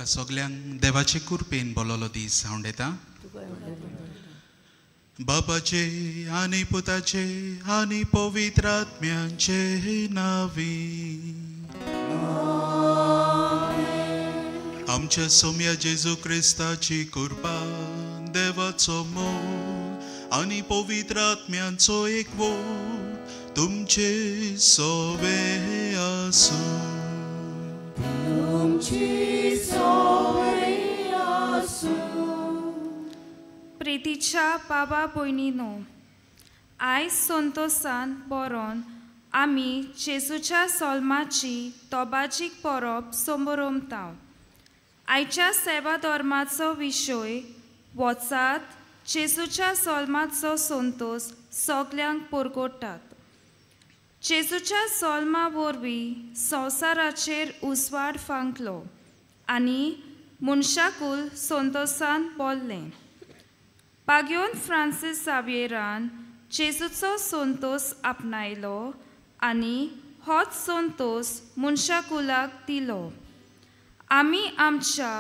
सगल्यांक देवाचे कृपेन बोललो दीस हांव दिता. बापाचे आनी पुताचे आनी पवित्र आत्म्याचे नांवी. आमच्या सोम्या जेजू क्रिस्ताची कृपा, देवाचो मोग आनी पवित्र आत्म्यांचो एकवट तुमचे सोवे आसूं. प्रितीच्या बाबा भयणीनो, आयज संतोसान बरोवन आमी जेजूच्या सोल्माची तोबाजीक परब समरमता. आयच्या सेवा धर्माचो विशय वचात जेजूच्या सोल्माचो संतोस सगल्यांक परगटात. जेजूच्या सोल्मा वरवीं संवसाराचेर उजवाड फांकलो आनी मनशाकूल संतोसान बोल्लें. पाग्योन फ्रांसीस जावियरान जेजूचो संतोस आपणायलो आनी होच संतोस मनशाकुलाक दिलो. आमी आमच्या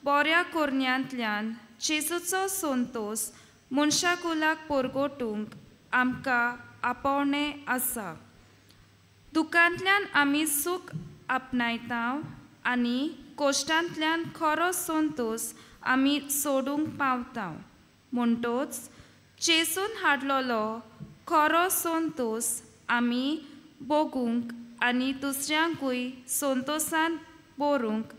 बऱ्या करण्यांतल्यान जेजूचो संतोस मनशाकुलाक परगटूंक आमकां आपोवणें आसा. दुकांतल्यान आमी सूख आपणायता आनी कोश्टांतल्यान खरो संतोस आमी सोडूंक पावता. म्हणटोच जेजून हाडलेलो खरो संतोस आमी भोगूंक आनी दुसऱ्यांकूय संतोसान बरोवंक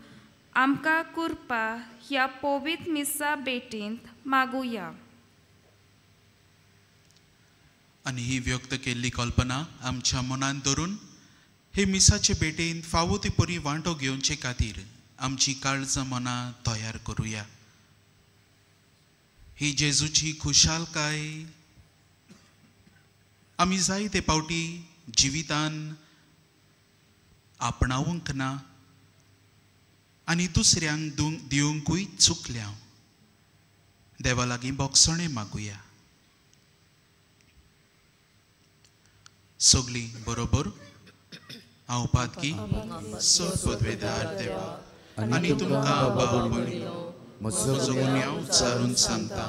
आमकां कृपा ह्या पवित्र मिसा भेटींत मागुया. आनी ही व्यक्त केल्ली कल्पना आमच्या मनांत धरून हे मिसाचे भेटेंत फावो ती परी वांटो घेवचे खातीर आमची काळजां मनां तयार करुया. ही जेजूची खुशालकाय आमी जायते पावटी जिवितान आपणावंक ना आनी दुसऱ्यांक दिवंकूय चुकल्या. देवा लागीं बोगसणें मागुया. सगळीं बरोबर हांव पातकी सर पदवेदार देवा आनी तुमकां भाव भयणीनो म्हजो गुन्यांव उच्चारून सांगता.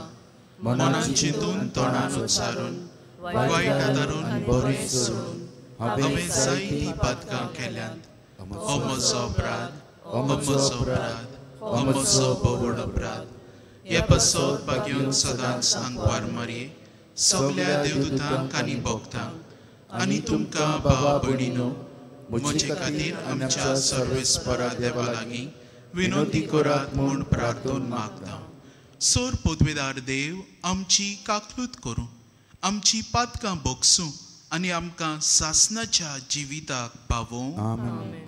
मनान चिंतून तोंडान उच्चारून वायट आदारून बरें सोडून हांवें जायतीं पातकां केल्यांत. हो म्हजो अपराध, हो म्हजो अपराध, हो म्हजो भोवड अपराध. हे पासत भाग्योन सदांच आंकवार मारये सगल्या देवदूतांक आनी भक्तांक आनी तुमकां भाव भयणीनो म्हजे खातीर आमच्या सर्वेस्परा देवा लागीं विनोदी करात म्हूण प्रार्थून मागता. सोर पदवेदार देव आमची काकलूत करूं, आमची पातकां भोगसूं आनी आमकां सासनाच्या जिविताक पावोवं. आमेन.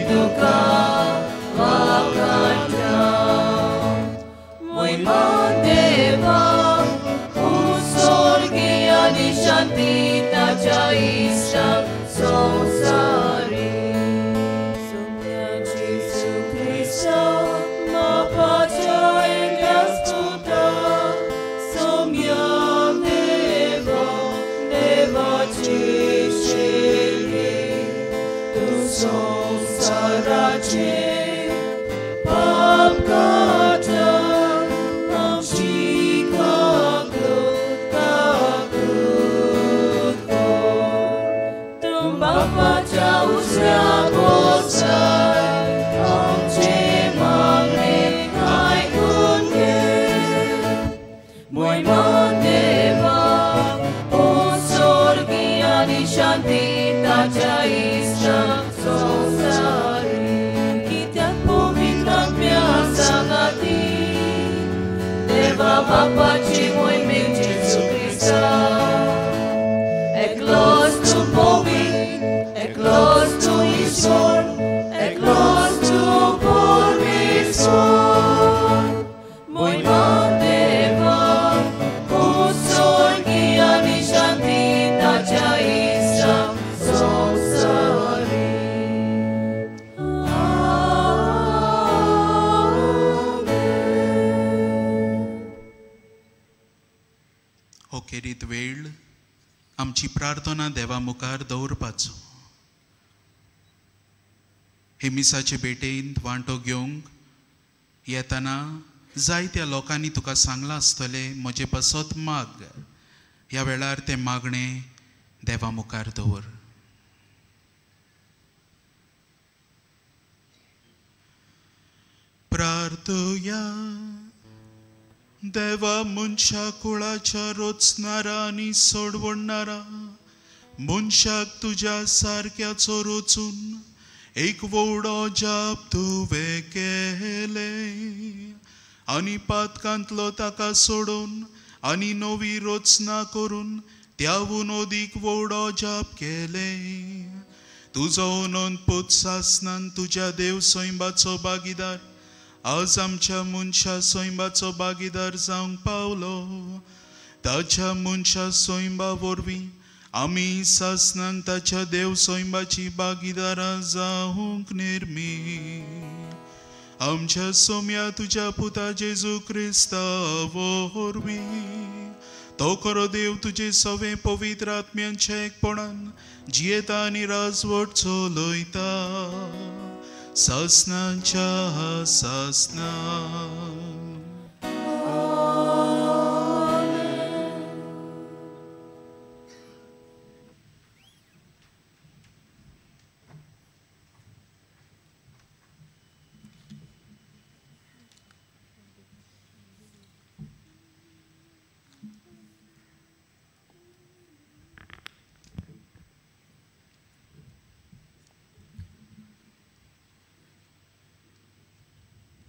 तुका वाखाणटा मोहिमा देवा स्वर्गी आनी शांती ताच्या इश्टांक संवसारी सोम्या जेजू क्रिस्ता बापाच्या एकल्याच पुता सोम्या देवा देवाची शेली तूं संवसाराचें पाप काडटा आमची काकूट काकूट कर तूं बापाच्या उजव्या बोसार आमचें मागणें आयकून घे मोहिमा देवा स्वर्गी आनी शांती ताच्या इश्टांक संवसारी कित्याक पवित्र आत्म्या सांगाती देवा बापाची मोहिमेक जेजू क्रिस्ता एकलोच तूं पवित्र एकलोच तूं ईश्वर एकलोच तूं परमेश्वर मोहिमा देवा स्वर्गी आनी शांती ताच्या इश्टांक संवसारी. हो खेरीत वेळ आमची प्रार्थना देवा मुखार दवरपाचो. हे मिसाचे भेटेंत वांटो घेवंक येतना जायत्या लोकांनी तुका सांगलां आसतलें म्हजे पासत माग. ह्या वेळार तें मागणें देवा मुखार दवर. प्रार्थया. देवा मनशा कुळाच्या रोचणारा आनी सोडवणारा मनशाक तुज्या सारक्याचो रोचून एक व्हडो जाप तुवें केलें आनी पातकांतलो ताका सोडून आनी नवी रचना करून त्यावून अदीक व्हडो जाप केलें. तुजो अनंत पूत सासनान तुज्या देव सैंबाचो भागीदार आज आमच्या मनशा सैंबाचो भागीदार जावंक पावलो. ताच्या मनशा सैंबा वरवीं आमी सासनान ताच्या देव सैंबाची भागीदारां जावंक निर्मी. आमच्या सोम्या तुज्या पुता जेजू क्रिस्ता वरवीं तो खरो देव तुजे सवे पवित्र आत्म्यांच्या एकपणान जियेता आनी राजवट चलयता सासनाच्या सासना.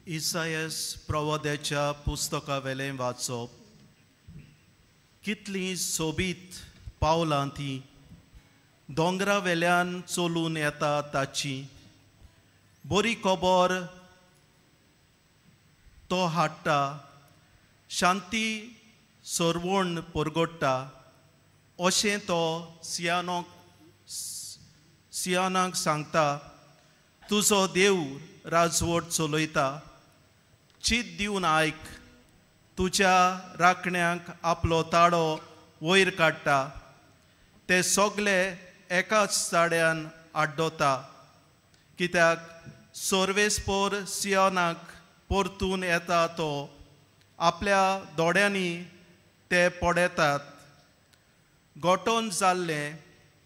इसायस प्रवाद्याच्या पुस्तकावेलें वाचप. कितलीं सोबीत पावलां ती दोंगरा वेल्यान चलून येता ताची बरी खबर तो हाडटा शांती सरवण परगडटा अशें तो सियानाक सांगता. तुजो देव राजवट चलयता. चीत दिवन आयक. तुज्या राखण्यांक आपलो ताळो वयर काडटा. ते सगले एकाच ताळ्यान आड्डोता कित्याक सर्वेस्पोर सियोनाक परतून येता तो आपल्या दोळ्यांनी ते पळयतात. गोठोन जाल्लें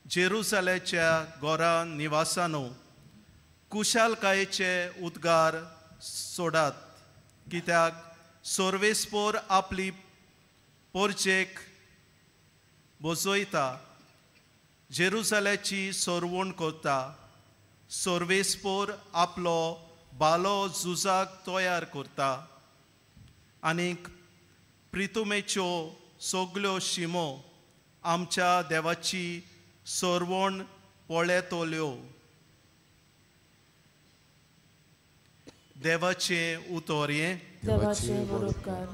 जेरुसलेच्या घरा निवासानो कुशालकायेचे उद्गार सोडात कित्याक सर्वेस्पोर आपली पोरचेक बसयता जेरुसलेची सरवण करता. सर्वेस्पोर आपलो बालो झुजाक तयार करता आनीक प्रितुमेच्यो सगल्यो शिमो आमच्या देवाची सरवण पळयतल्यो. देवाचें उतर हें देवाचे व्हड उपकार.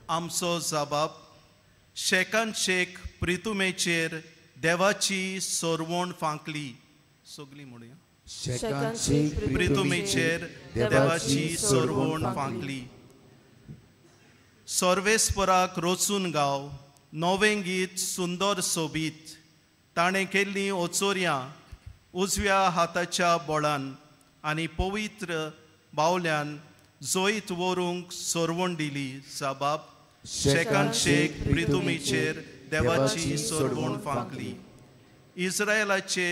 आमचो जबाब शेकान शेक प्रितुमेचेर देवाची सोरवण फांकली. सगळीं म्हणुया. शेकान शेक प्रितुमेचेर देवाची सोरवण फांकली. सर्वेस्पराक रोचून गाव नवें गीत सुंदर सोबीत. ताणें केल्लीं ओचोरयां उजव्या हाताच्या बोळान आनी पवित्र बावल्यान जैत व्हरूंक सोरवण दिली. जबाब शेकान शेक प्रितुमीचेर देवाची सोरवण फांकली. इस्रायलाचे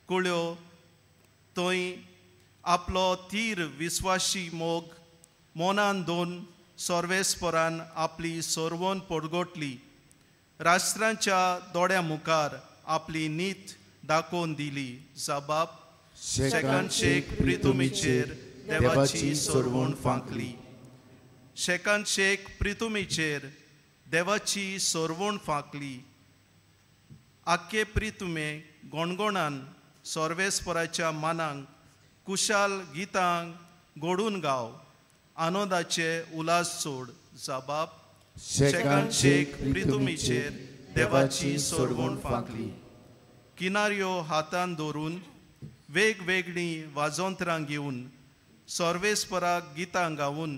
कुळ्यो थंय आपलो तीर विस्वाशी मोग मोनान दोन सर्वेस्परान आपली सोरवण परगटली. राष्ट्रांच्या दोळ्या मुखार आपली नीत दाखोवन दिली. जबाब शेकान शेक प्रितुमीचेर देवाची सोरवण फांकली. शेकान शेक प्रितुमीचेर देवाची सोरवण फांकली. आख्खे प्रितुमे गणगणान सर्वेस्पराच्या मानांक कुशाल गितांक गोडून गाव आनंदाचे उल्हास सोड. जबाब शेकान शेक प्रितुमीचेर देवाची सोरवण फांकली. किनाऱ्यो हातान दवरून वेगवेगळीं वाजोंत्रां घेवन सर्वेस्पराक गितां गावन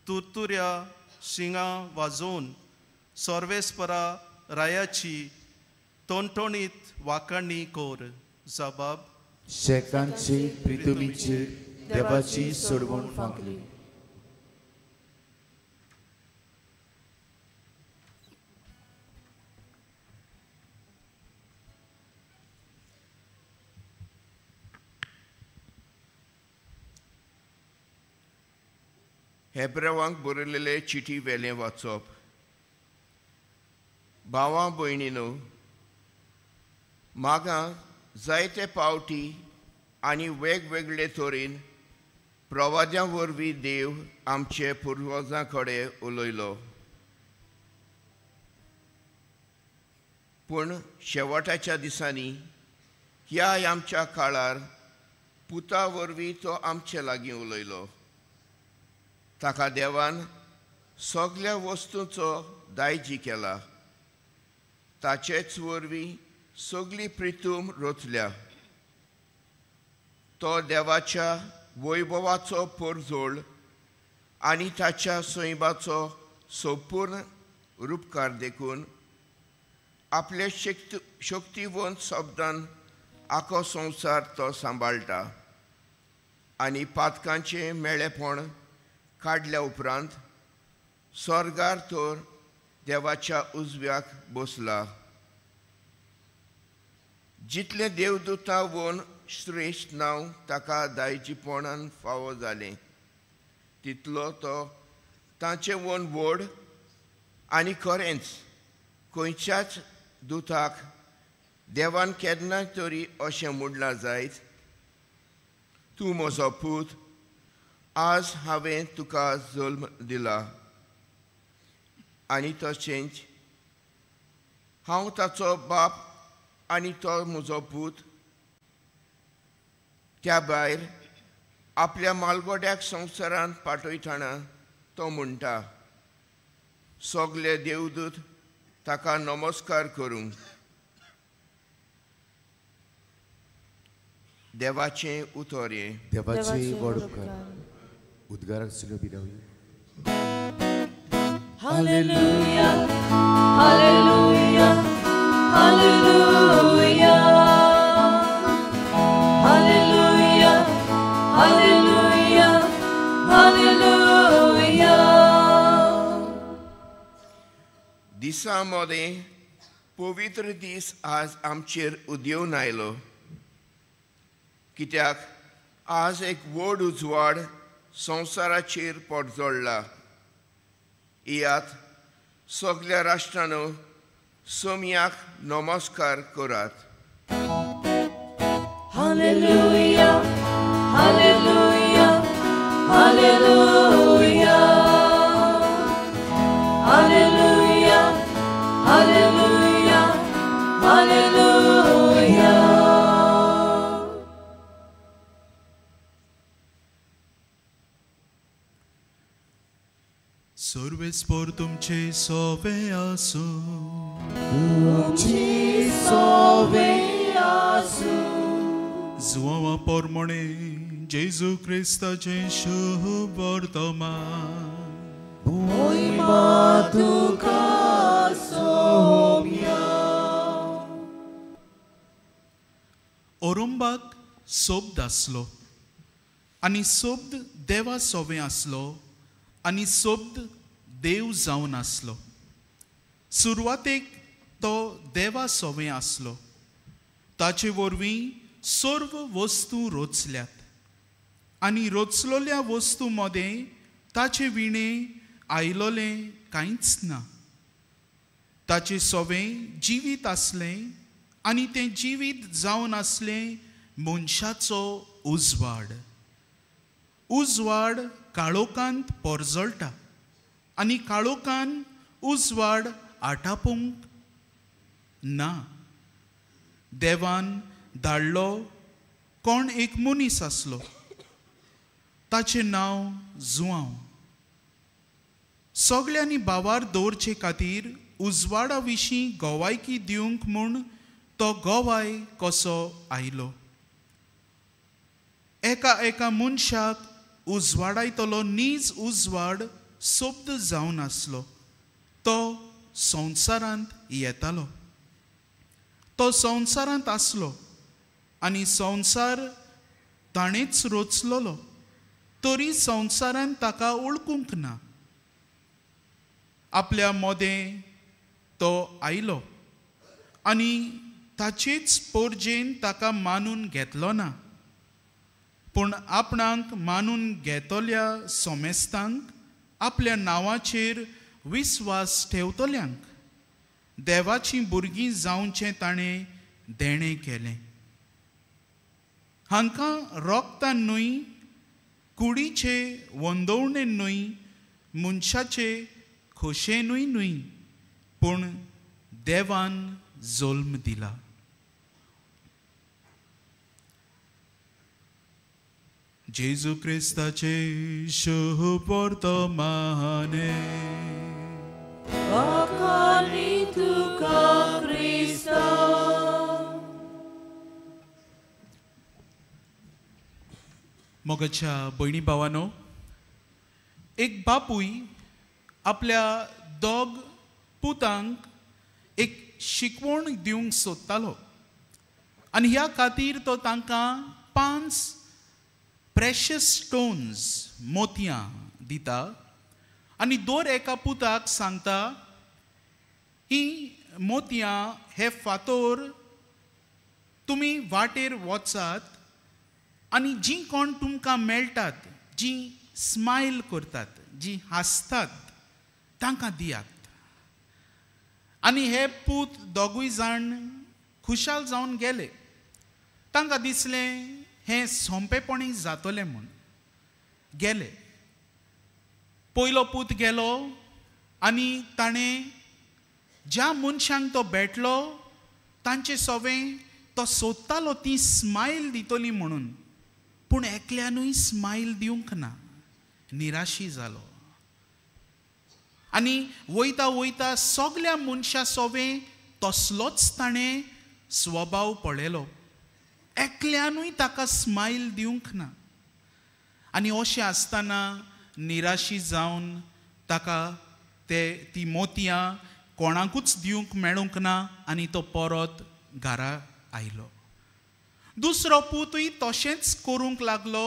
तुरतुऱ्या शिंगां वाजोवन सर्वेस्परा रायाची टणटणीत वाखाणी कर. जबाब शेकान शेक प्रितुमीचेर देवाची सोडवण फांकली. हेब्रेवांक बरयलेले चिटी वेलें वाचप. भावां भयणीनो, म्हाका जायते पावटी आनी वेगवेगळे तरेन प्रवाद्यां वरवीं देव आमचे पुर्वजां कडेन उलयलो, पूण शेवटाच्या दिसांनी ह्या आमच्या काळार पुता वरवीं तो आमचे लागीं उलयलो. ताका देवान सगल्या वस्तूंचो दायजी केला, ताचेच वरवीं सगली प्रितूम रचल्या. तो देवाच्या वैभवाचो परजोळ आनी ताच्या सैमाचो संपूर्ण रुपकार देखून आपले शक्तिवंत शब्दान आखो संवसार तो सांबाळटा आनी पातकांचें मेळेपण काडल्या उपरांत स्वर्गार तर देवाच्या उजव्याक बसला. जितलें देवदूतां वोन श्रेश्ठ नांव ताका दायजीपणान फावो जालें तितलो तो तांचे वोन व्हड आनी खरेंच खंयच्याच दुताक देवान केन्ना तरी अशें म्हणलां जायत, तूं म्हजो पूत, आज हांवें तुका जल्म दिला. आनी तशेंच हांव ताचो बाप आनी तो म्हजो पूत. त्या भायर आपल्या मालगोड्याक संवसारांत पाठयतना तो म्हणटा, सगले देवदूत ताका नमस्कार करूंक. देवाचें उतर हें. देवाचे व्हड उपकार. उद्गाराक सुलो बिरावया. Hallelujah, hallelujah, hallelujah, hallelujah, hallelujah, hallelujah. दिसा मदें पवित्र दीस आज आमचेर उदेवन आयलो, कित्याक आज एक व्हड उजवाड संवसाराचेर पोटजोडला. येयात सगल्या राष्ट्रांनो सोमयाक नमस्कार करात. Hallelujah, hallelujah, hallelujah, hallelujah, hallelujah, hallelujah. सर्वेस्पोर तुमचे सोवे आसूं. तुमचे सोवे आसूं. जुवां पोरमणे जेजू क्रिस्ताचें शुभ वर्तमान. मोहिमा तुका सोम्या. ओरंबाक शब्द आसलो आनी शब्द देवा सोवे आसलो आनी शब्द देव जावन आसलो. सुरवातेक तो देवा सोवे आसलो. ताचे वरवीं सर्व वस्तू रचल्यात आनी रचलोल्या वस्तू मदें ताचे विणें आयलोलें कांयच ना. ताचे सोवें जिवीत आसलें आनी तें जिवीत जावन आसलें मनशाचो उजवाड. उजवाड काळोखांत परजळटा आनी काळोखान उजवाड आटापूंक ना. देवान धाडलो कोण एक मनीस आसलो, ताचें नांव जुआंव. सगल्यांनी भावार दवरचे खातीर उजवाडा विशीं गवायकी दिवंक म्हूण तो गवाय कसो आयलो. एका एका मनशाक उजवाडायतलो नीज उजवाड शब्द जावन आसलो. तो संवसारांत येतालो. तो संवसारांत आसलो आनी संवसार ताणेंच रचलोलो, तरी संवसारान ताका वळखूंक ना. आपल्या मोदें तो आयलो आनी ताचेच पोरजेन ताका मानून घेतलो ना. पूण आपणाक मानून घेतल्या सोमेस्तांक, आपल्या नांवाचेर विस्वास ठेवतल्यांक देवाचीं भुरगीं जावचें ताणें देणें केलें. हांकां रोगतान न्हय, कुडीचे वंदवणेन न्हय, मनशाचे खोशेनूय न्हय, पूण देवान जल्म दिला. जेजू क्रिस्ताचे शुभ वर्तमाने. वाखाणी तुका क्रिस्ता. मोगाच्या भयणी भावानो, एक बापूय आपल्या दोग पुतांक एक शिकवण दिवंक सोदतालो आनी ह्या खातीर तो तांकां 5 प्रेशियस स्टोन्स मोतयां दिता आनी दर एका पुताक सांगता, ही मोतयां हे फातोर तुमी वाटेर वचात आनी जीं कोण तुमकां मेळटात, जीं स्मायल करतात, जीं हांसतात, तांकां दियात. आनी हे पूत दोगूय जाण खुशाल जावन गेले. तांकां दिसलें हें सोंपेपणी जातलें म्हूण. गेले. पयलो पूत गेलो आनी ताणें ज्या मनशांक तो भेटलो तांचे सोवें तो सोदतालो ती स्मायल दितली म्हणून, पूण एकल्यानूय स्मायल दिवंक ना. निराशी जालो आनी वयता वयता सगल्या मनशां सोवें तसलोच ताणें स्वभाव पळयलो. एकल्यानूय ताका स्मायल दिवंक ना. आनी अशें आसतना निराशी जावन ताका ते ती मोतयां कोणाकूच दिवंक मेळूंक ना आनी तो परत घरा आयलो. दुसरो पुतूय तशेंच करूंक लागलो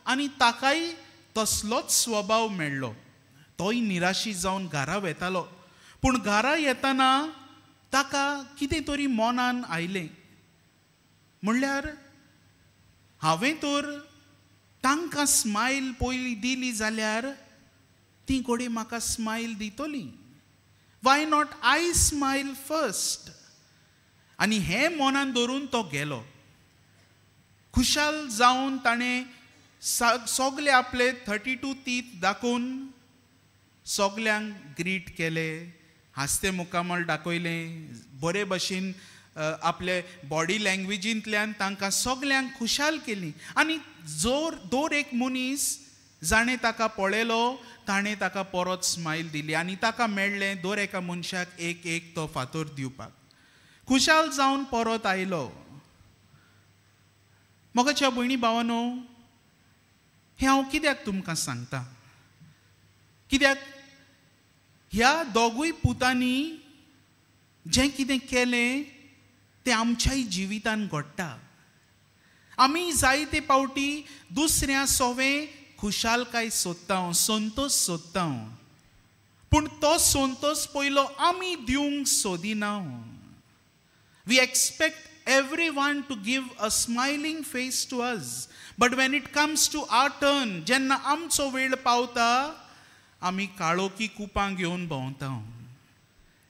आनी ताकाय तसलोच स्वभाव मेळ्ळो. तोय निराशी जावन घरा वेतालो. पूण घरा येतना ताका कितें तरी मनान आयलें, म्हणल्यार हांवें तर तांकां स्मायल पयलीं दिली जाल्यार ती घडये म्हाका स्मायल दितली. Why not I smile first? आनी हें मनान धरून तो गेलो. खुशाल जावन ताणें सगले आपले 32 तीत दाखोवन सगल्यांक ग्रीट केले, हांसते मुखामळ दाखयलें, बरे भशेन आपले बॉडी लँग्वेजींतल्यान तांकां सगल्यांक खुशाल केली. आनी जोर दर एक मनीस जाणें ताका पळयलो ताणें ताका परत स्मायल दिली आनी ताका मेळ्ळें दर एका मनशाक एक एक तो फातर दिवपाक. खुशाल जावन परत आयलो. मोगाच्या भयणी भावानो, हें हांव कित्याक तुमकां सांगता? कित्याक ह्या दोगूय पुतांनी जें कितें केलें तें आमच्याय जिवितान घडटा. आमी जायते पावटी दुसऱ्या सोवें खुशालकाय सोदता, संतोश सोदता, पूण तो संतोश पयलो आमी दिवंक सोदिना. We expect everyone to give a smiling face to us, but when it comes to our turn, जेन्ना आमचो वेळ पावता आमी काळोखी कुपां घेवन भोंवता.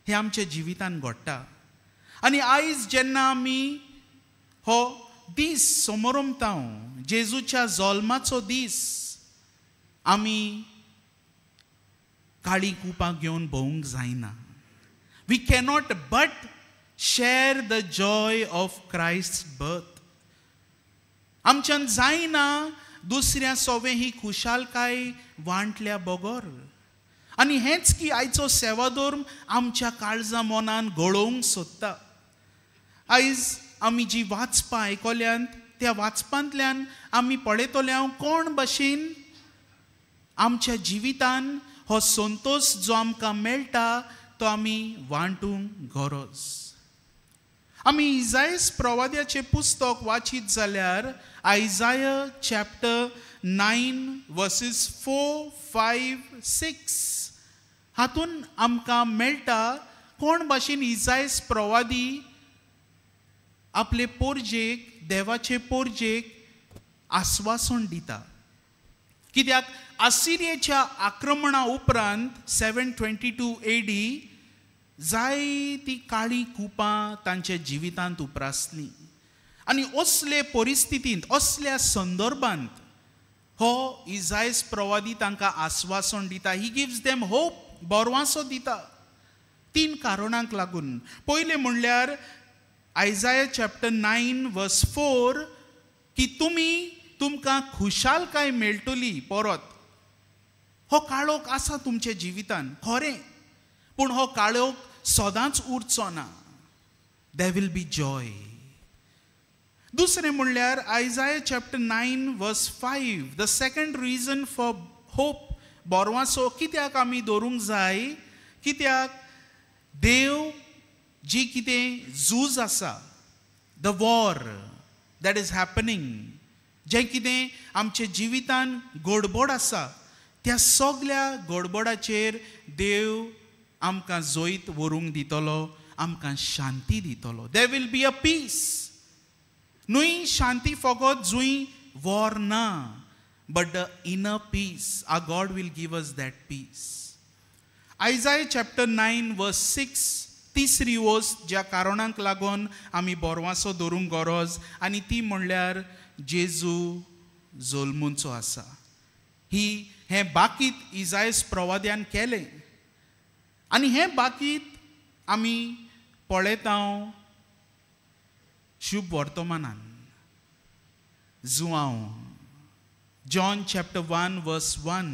हें आमच्या जिवितान घडटा. आनी आयज जेन्ना आमी हो दीस समोरमता, जेजूच्या जल्माचो दीस, आमी काळी कुपां घेवन भोंवूंक जायना. We cannot but share the joy of Christ birth. आमच्यान जायना दुसऱ्या सोवें ही खुशालकाय वांटल्या बगर. आनी हेंच की आयचो सेवाधर्म आमच्या काळजा मनान घडोवंक सोदता. आयज आमी जी वाचपां आयकल्यांत त्या वाचपांतल्यान आमी पळयतले हांव कोण भशेन आमच्या जिवितान हो संतोश जो आमकां मेळटा तो आमी वांटूंक गरज. आमी इजायस प्रवाद्याचें पुस्तक वाचीत जाल्यार Isaiah chapter 9 verses 4, 5, 6 हातून आमकां मेळटा कोण भाशेन इजायस प्रवादी आपले पोरजेक, देवाचे पोरजेक आस्वासन दिता. कित्याक आसिरियेच्या आक्रमणा उपरांत 722 AD जायती काळी कुपां तांच्या जिवितांत उप्रासलीं आनी असले परिस्थितींत, असल्या संदर्भांत हो इजायस प्रवादी तांकां आस्वासन दिता. ही गिव्स देम होप, बरवासो दिता. तीन कारणांक लागून. पयलें म्हणल्यार आयजाया चॅप्टर 9 वर्स 4 की तुमी तुमकां खुशालकाय मेळटली परत. हो काळोख आसा तुमच्या जिवितान खरें, पूण हो काळोख सदांच उरचो ना. There will be joy. दुसरें म्हणल्यार Isaiah chapter 9 verse 5, the second reason for hope, बोरवासो कित्याक आमी दवरूंक जाय? कित्याक देव जी कितें झूज आसा, the war that is happening, जें कितें आमच्या जिवितान गडबड आसा त्या सगल्या गडबडाचेर देव आमकां जैत व्हरूंक दितलो, आमकां शांती दितलो. There will be a peace. न्हय शांती फकत जंय वॉर ना, but the inner peace, our God will give us that peace. Isaiah chapter 9 verse 6, तिसरी वस्त ज्या कारणांक लागून आमी बोरवासो दवरूंक गरज, आनी ती म्हणल्यार जेजू जल्मुचो आसा. ही हें बाकीत इजायस प्रवाद्यान केलें आनी हें बाकीत आमी पळयता शुभ वर्तमानान. जुआंव, जॉन चॅप्टर 1 वर्स 1.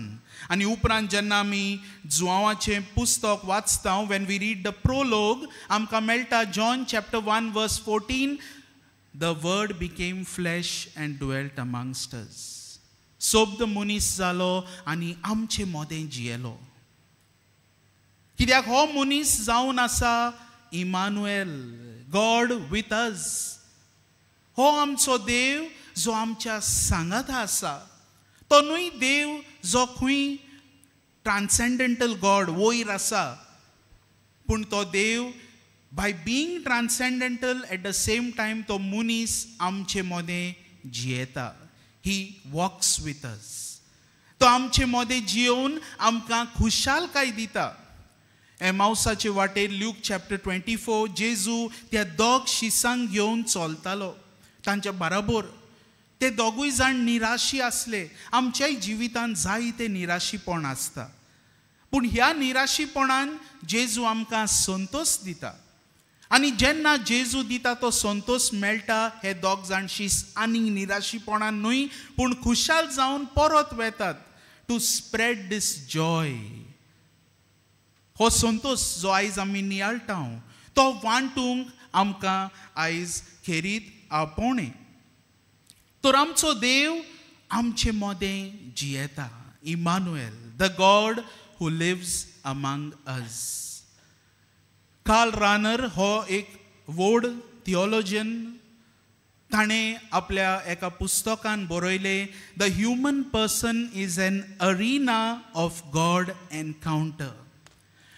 आनी उपरांत जेन्ना आमी जुआंवाचें पुस्तक वाचता, when we read the prologue, आमकां मेळटा John chapter 1 verse 14, the word became flesh and dwelt amongst us. सोब्द मनीस जालो आनी आमचे मदें जियेलो. कित्याक हो मनीस जावन आसा इमानुएल, गॉड विथ अस. हो आमचो देव जो आमच्या सांगाता आसा. तो न्हय देव जो खंय ट्रान्सेंडेंटल गॉड वयर आसा, पूण तो देव by being transcendental at the same time तो मनीस आमचे मदें जियेता. ही वॉक्स विथ अस. तो आमचे मदें जियोवन आमकां खुशालकाय दिता. एमावसाचे वाटेर ल्यूक चॅप्टर 24, जेजू त्या दोग शिसांक घेवन चलतालो तांच्या बराबर. ते दोगूय जाण निराशी आसले. आमच्याय जिवितान जायते निराशीपण आसता, पूण ह्या निराशीपणान जेजू आमकां संतोश दिता. आनी जेन्ना जेजू दिता तो संतोश मेळटा, हे दोग जाण शीस आनी निराशीपणान न्हय पूण खुशाल जावन परत वेतात. to spread this joy. हो संतोश जो आयज आमी नियाळटा तो वांटूंक आमकां आयज खेरीत आपोवणें. तर आमचो देव आमचे मदें जियेता. Emmanuel, the God who lives among us. Karl Rahner हो एक व्हड थियोलॉजियन, ताणें आपल्या एका पुस्तकान बरयलें, the human person is an arena of God encounter.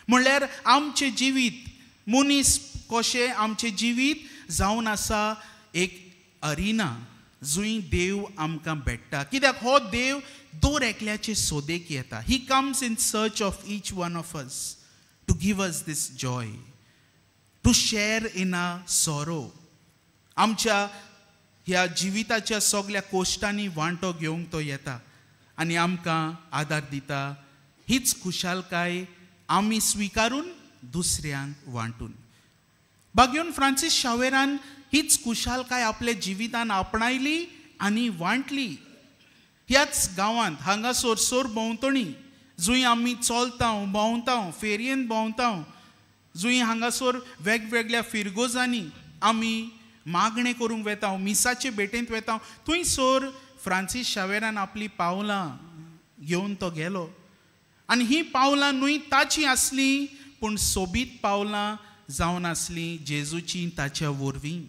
म्हणल्यार आमचें जिवीत, मनीस कशें आमचें जिवीत जावन आसा एक अरिना जंय देव आमकां भेट्टा. कित्याक हो देव दर एकल्याचे सोदेक येता. He comes in search of each one of us to give us this joy, to share in a sorrow. आमच्या ह्या जिविताच्या सगळ्या कोश्टांनी वांटो घेवंक तो येता आनी आमकां आदार दिता. हीच खुशालकाय आमी स्विकारून दुसऱ्यांक वांटून. बागेवन फ्रांसीस शावेरान हीच खुशालकाय आपल्या जिवितान आपणायली आनी वांटली. ह्याच गांवांत हांगासर सोर भोंवतणी जंय आमी चलता भोंवता, फेरयेन भोंवता, जंय हांगासर वेगवेगळ्या फिरगोजांनी आमी मागणें करूंक वेता, मिसाचे भेटेंत वेता, थंयसर फ्रांसीस शावेरान आपली पावलां घेवन तो गेलो. आनी ही पावलां न्हय ताची आसलीं, पूण सोबीत पावलां जावन आसलीं जेजूची ताच्या वरवीं.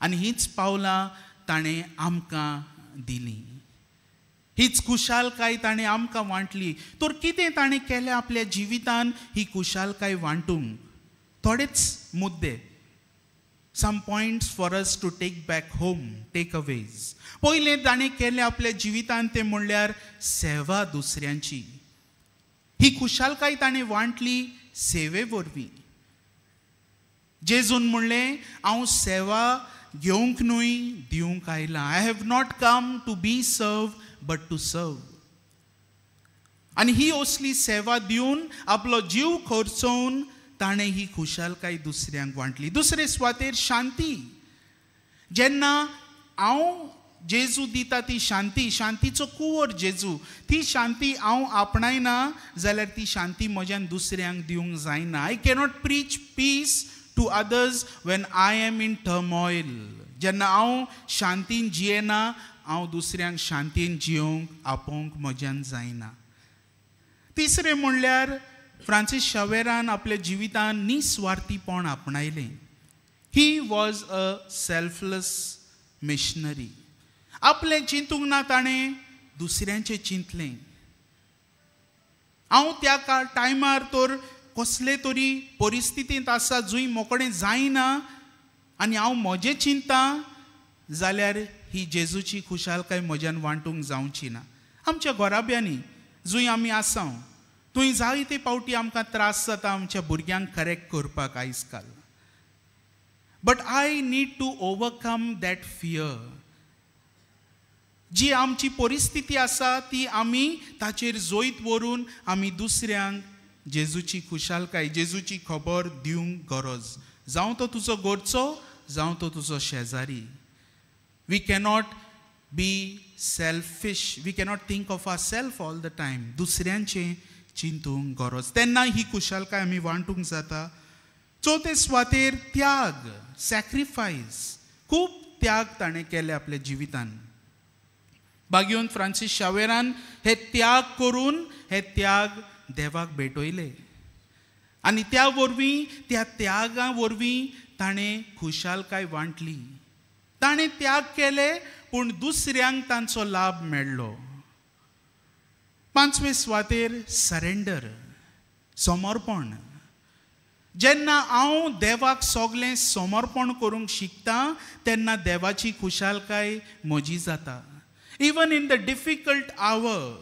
आनी हीच पावलां ताणें आमकां दिलीं, हीच खुशालकाय ताणें आमकां वांटली. तर कितें ताणें केलें आपल्या जिवितान ही खुशालकाय वांटूंक? थोडेच मुद्दे, some points for us to take back home, takeaways. पयलें ताणें केलें आपल्या जिवितान तें म्हणल्यार सेवा दुसऱ्यांची. ही खुशालकाय ताणें वांटली सेवे वरवीं. जेजून म्हणलें, हांव सेवा घेवंक न्हय दिवंक आयलां. I have not come to be serve but to serve. आनी ही असली सेवा दिवन आपलो जीव खर्चोवन ताणें ही खुशालकाय दुसऱ्यांक वांटली. दुसरे सुवातेर शांती. जेन्ना हांव जेजू दिता ती शांती, शांतीचो कुंवर जेजू, ती शांती हांव आपणायना जाल्यार ती शांती म्हज्यान दुसऱ्यांक दिवंक जायना. I cannot preach peace to others when I am in turmoil. जेन्ना हांव शांतीन जियेना, हांव दुसऱ्यांक शांतीन जियोवंक आपोवंक म्हज्यान जायना. तिसरें म्हणल्यार फ्रांसीस शावेरान आपल्या जिवितान निस्वार्थीपण आपणायलें. He was a selfless missionary. आपलें चिंतूंक ना, ताणें दुसऱ्यांचें चिंतलें. हांव त्या टायमार तर कसले तरी परिस्थितींत आसा जंय मोकळें जायना आनी हांव म्हजें चिंतता जाल्यार ही जेजूची खुशालकाय म्हज्यान वांटूंक जावची ना. आमच्या घराब्यांनी जंय आमी आसा थंय जायते पावटी आमकां त्रास जाता आमच्या भुरग्यांक करेक्ट करपाक आयज काल. But I need to overcome that fear. जी आमची परिस्थिती आसा ती आमी ताचेर जैत व्हरून आमी दुसऱ्यांक जेजूची खुशालकाय, जेजूची खबर दिवंक गरज. जावं तो तुजो घरचो, जावं तो तुजो शेजारी. We cannot be selfish, we cannot think of our self all the time. दुसऱ्यांचें चिंतूंक गरज, तेन्ना ही खुशालकाय आमी वांटूंक जाता. चवथे सुवातेर त्याग, सॅक्रिफायस. खूब त्याग ताणें केले आपल्या जिवितान. बागेवन फ्रांसीस शावेरान हे त्याग करून हे त्याग देवाक भेटयले आनी त्या वरवीं, त्या त्यागा वरवीं ताणें खुशालकाय वांटली. ताणें त्याग केले पूण दुसऱ्यांक तांचो लाभ मेळ्ळो. पांचवे सुवातेर सरेंडर, समर्पण. जेन्ना हांव देवाक सगळें समर्पण करूंक शिकता तेन्ना देवाची खुशालकाय म्हजी जाता. Even in the difficult hour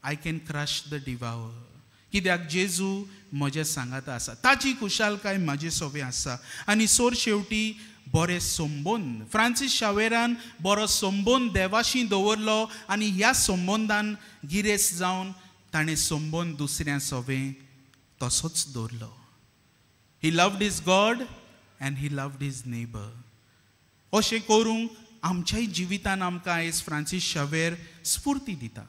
I can crush the devourer. कित्याक जेजू म्हज्या सांगाता आसा, ताची खुशालकाय म्हजे सोबे आसा. आनी सोर शेवटी बरे संबंद. फ्रांसीस शावेरान बरो संबंद देवाशी दवरलो आनी ह्या संबंदान गिरेस्त जावन ताणें संबंद दुसऱ्या सोबे तसोच दवरलो. He loved his God and he loved his neighbour. अशें करूंक आमच्याय जिवितान आमकां आयज फ्रांसीस शावेर स्फूर्ती दिता.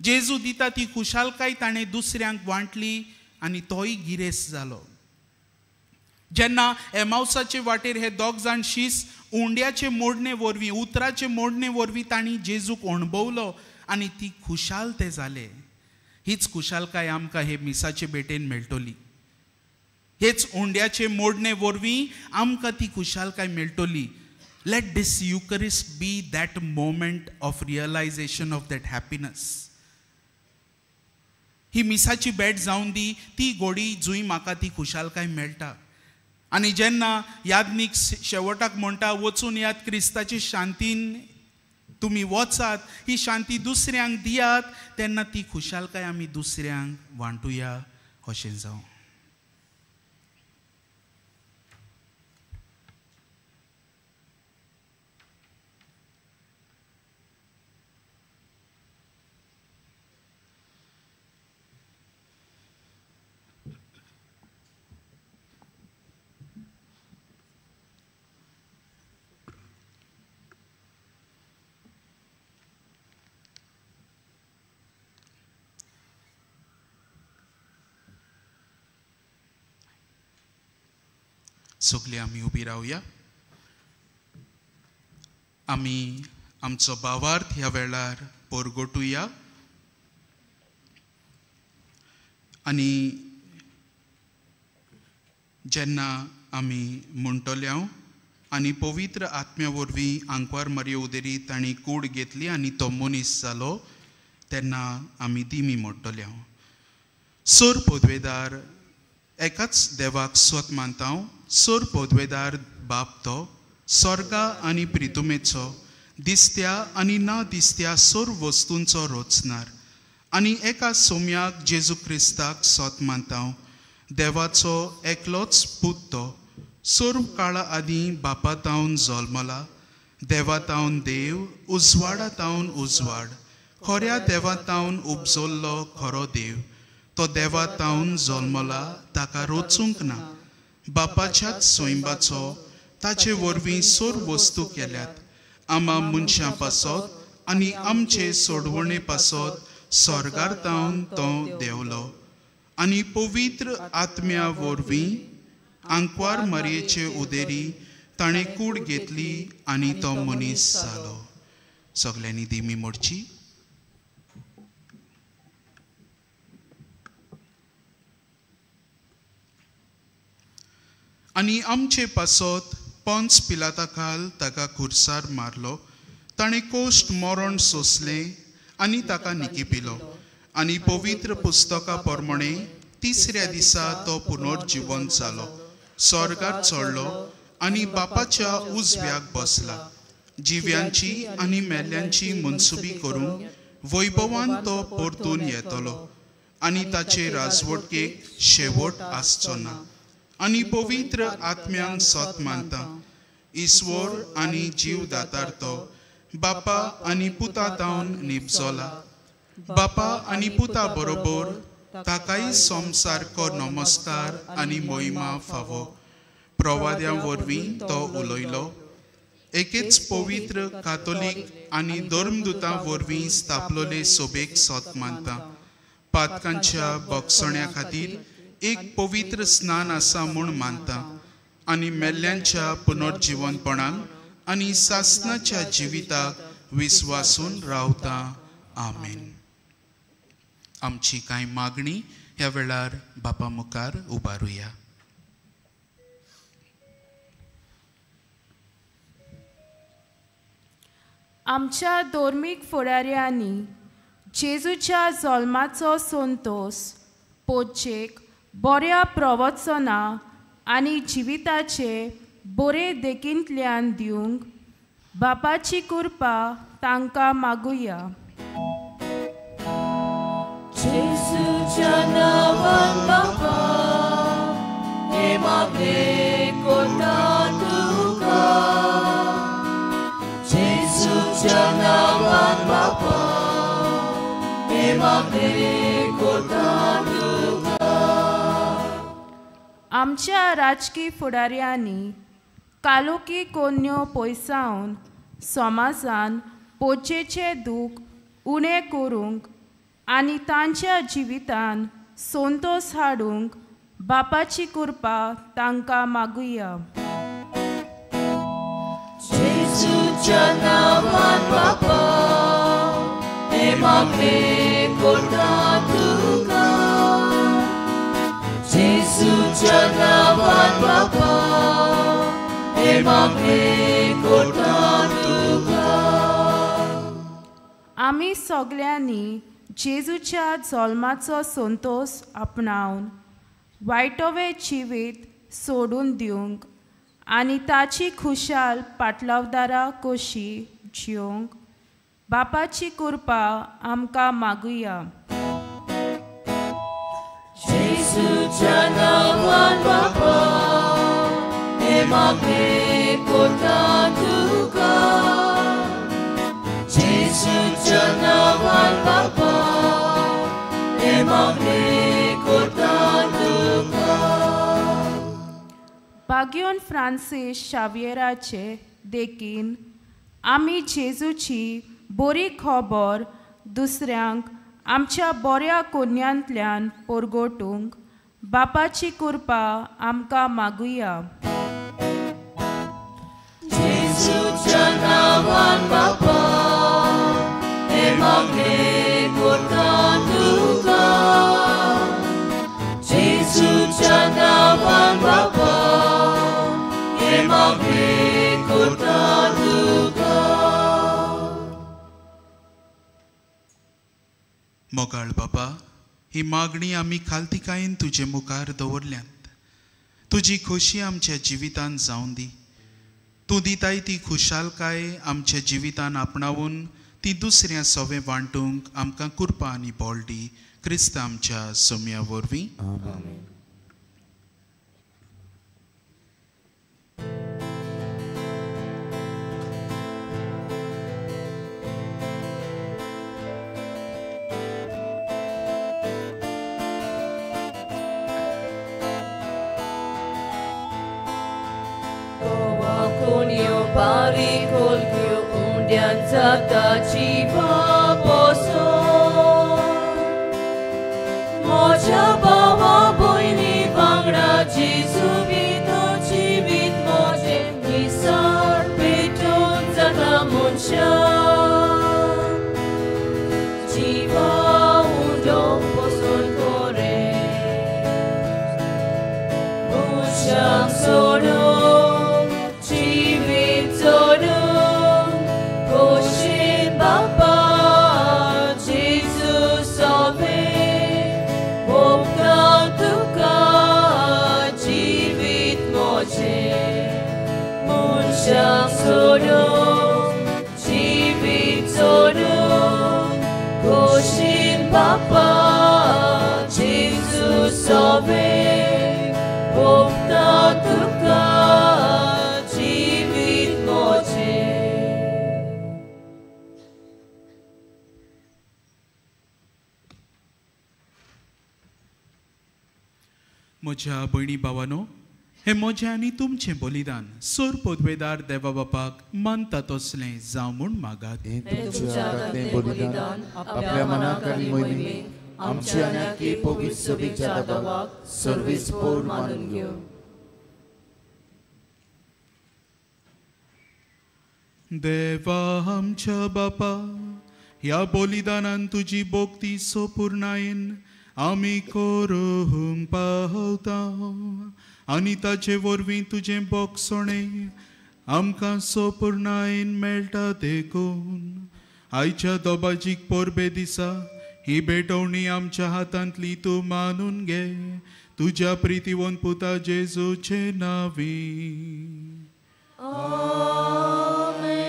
जेजू दिता ती खुशालकाय ताणें दुसऱ्यांक वांटली आनी तोय गिरेस्त जालो. जेन्ना एमावसाचे वाटेर हे दोग जाण शीस उंड्याचे मोडणे वरवीं, उतराचे मोडणे वरवीं तांणी जेजूक अणभवलो आनी ती खुशाल ते जाले. हीच खुशालकाय आमकां हे मिसाचे भेटेन मेळटली. हेच उंड्याचे मोडणे वरवीं आमकां ती खुशालकाय मेळटली. Let this Eucharist be that moment of realization of that happiness. ही मिसाची भेट जावन दी ती गोडी जुंय म्हाका ती खुशालकाय मेळटा. आनी जेन्ना याज्ञीक शेवटाक म्हणटा वचून याद क्रिस्ताची शांतीन तुमी वचात, ही शांती दुसऱ्यांक दियात, तेन्ना ती खुशालकाय आमी दुसऱ्यांक वांटुया अशें जावं. सगळे आमी उबी रावया. आमी आमचो भावार्थ ह्या वेळार परगटुया आनी जेन्ना आमी म्हणटले हांव आनी पवित्र आत्म्या वरवीं आंकवार मारये उदेरी तांणी कूड घेतली आनी तो मनीस जालो, तेन्ना आमी दिमी मोडटले हांव. सोर पदवेदार एकाच देवाक स्वत मानता हांव. सोर पदवेदार बाप तो स्वर्गा आनी प्रितुमेचो दिसत्या आनी ना दिसत्या सोर वस्तूंचो रोचणार आनी एका सोम्याक जेजू क्रिस्ताक सोत मानता हांव. देवाचो एकलोच पूत तो सर्व काळा आदीं बापा तावन जल्मला, देवा तावन देव, उजवाडा तावन उजवाड, खऱ्या देवा तावन उपजल्लो खरो देव, तो देवा तावन जल्मला, ताका रोचूंक ना, बापाच्याच स्वयंबाचो, ताचे वरवीं सर्व वस्तू केल्यात, आमा मनशां पासत आनी आमचे सोडवणे पासत स्वर्गार तावन तो देंवलो आनी पवित्र आत्म्या वरवीं आंकवार मारयेचे उदेरी ताणें कूड घेतली आनी तो मनीस जालो. सगल्यांनी दिमी मोडची. आनी आमचे पासत पंच पिलाता खाल ताका खुर्सार मारलो, ताणें कोश्ट मरण सोंसलें आनी ताका निकिपिलो आनी पवित्र पुस्तका प्रमाणे तिसऱ्या दिसा तो पुनर्जिवन जालो, स्वर्गार चडलो आनी बापाच्या उजव्याक बसला. जिव्यांची आनी मेल्ल्यांची मनसुबी करूंक वैभवान तो परतून येतलो आनी ताचे राजवटकेक शेवट आसचो ना. आनी पवित्र आत्म्यांक सत मानता, ईश्वर आनी जीव दातार तो बापा आनी पुता तावन निपजोला, बापा आनी पुता बरोबर ताकाय सोमसारको नमस्कार आनी मोहिमा फावो. प्रवाद्यां वरवीं तो उलयलो. एकेच पवित्र कातोलीक आनी धर्मदुतां वरवीं स्थापलोले सोबेक सत मानता. पातकांच्या बक्षण्या खातीर एक पवित्र स्नान आसा म्हूण मानता आनी मेल्ल्यांच्या पुनर्जिवनपणाक आनी सासनाच्या जिविताक विस्वासून रावता. आमेन. आमची कांय मागणी ह्या वेळार बापा मुखार उबारुया. आमच्या धर्मीक फुडाऱ्यांनी जेजूच्या जल्माचो संतोस पोचेक बऱ्या प्रवचना आनी जिविताचे बरे देखींतल्यान दिवंक बापाची कृपा तांकां मागुया. जेजूच्या नांवान बापा हे मागणें करता तुका, जेजूच्या नांवान बापा हे मागणें करता तुका. आमच्या राजकी फुडाऱ्यांनी कालोकी कोन्यो पयसावन समाजान पोचेचें दूख उणें करूंक आनी तांच्या जिवितान संतोस हाडूंक बापाची कृपा तांकां मागुया. जेजूच्या नांवान बापा हे मागणें करता तुका. जेजूच्या नांवान बापा हे मागणें करता तुका. आमी सगल्यांनी जेजूच्या जल्माचो संतोस आपणावन वायटोवे जिवीत सोडून दिवंक आनी ताची खुशाल पाटलावदारा कशी जिवंक बापाची कृपा आमकां मागुया. जेजूच्या नांवान बापा हे मागणें करता तुका. जेजूच्या नांवान बापा हे मागणें करता तुका. बाग्योन फ्रांसीस शावियराचे देखीन आमी जेजूची बरी खबर दुसऱ्यांक आमच्या बऱ्या कोन्यांतल्यान परगटूंक बापाची कृपा आमकां मागुया. जेजूच्या नांवान बापा हे मागणें करता तुका. जेजूच्या नांवान बापा हे मागणें करता तुका. मोगाळ बाबा, ही मागणी आमी खालतिकायेन तुजे मुखार दवरल्यांत. तुजी खोशी आमच्या जिवितान जावन दी. तूं दिताय ती खुशालकाय आमच्या जिवितान आपणावन ती दुसऱ्या सोवे वांटूंक आमकां कृपा आनी बळ दी. क्रिस्त आमच्या सोम्या वरवीं. Pari colchio undianzata civa poso Moja bawa boini bangda Jesu vito jivit moje Nisar peton zata munsha Jiva undo poson kore Musham sono Papa, Jesu sove, opta tuka, jivit moje. म्हज्या भयणी भावानो, हे म्हजें आनी तुमचें बलिदान सोर पदवेदार देवा बापाक मानता तसलें जावं म्हूण मागात. बलिदान आपल्या मनाक आनी मोहिमेक आमची आनी पवित्र सभेच्या देवाक सर्वीस पोर मानून घेवं. देवा आमच्या बापा, ह्या बलिदानान तुजी भक्ती सोपूर्णायेन आमी करूंक पावता आनी ताचे वरवीं तुजें बोगसणें आमकां सोपूर्णायेन मेळटा. देखून आयच्या दोबाजीक परबे दिसा ही भेटवणी आमच्या हातांतली तूं मानून घे तुज्या प्रितीवन पुता जेजूचे नांवी. आमेन.